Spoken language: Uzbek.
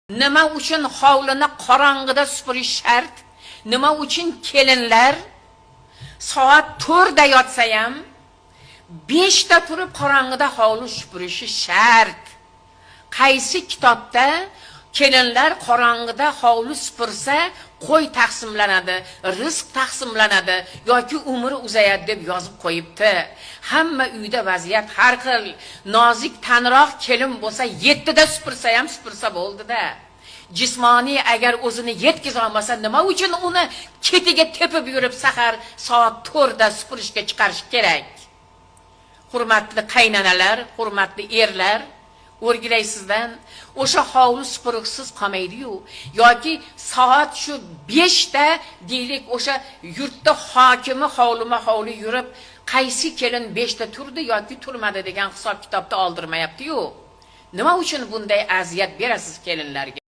Nima uchun hovlini qorong'ida supurish shart? Nima uchun kelinlar soat 4 da yotsa ham 5 da turib qorong'ida hovli supurishi shart? Qaysi kitobda kelinlar qorong'ida hovli supursa qo'y taqsimlanadi, rizq taqsimlanadi yoki umri uzayadi deb yozib qo'yibdi? Hamma uyda vaziyat har xil. Nozik tanroq kelin bo'lsa, 7 da supursa ham supursa bo'ldi-da. Jismoniy agar o'zini yetkaza olmasa, nima uchun uni ketiga tepib yurib sahar soat 4 da supurishga chiqarish kerak? Hurmatli qaynanalar, hurmatli erlar, o'rgilaysizdan o'sha hovli supuruqsiz qolmaydi-yu. Yoki soat shu 5 da deylik, o'sha yurtda hokimi hovlima hovli yurib, qaysi kelin 5 da turdi yoki turmadi degan hisob kitobda oldirmayapti-yu. Nima uchun bunday aziyat berasiz kelinlarga?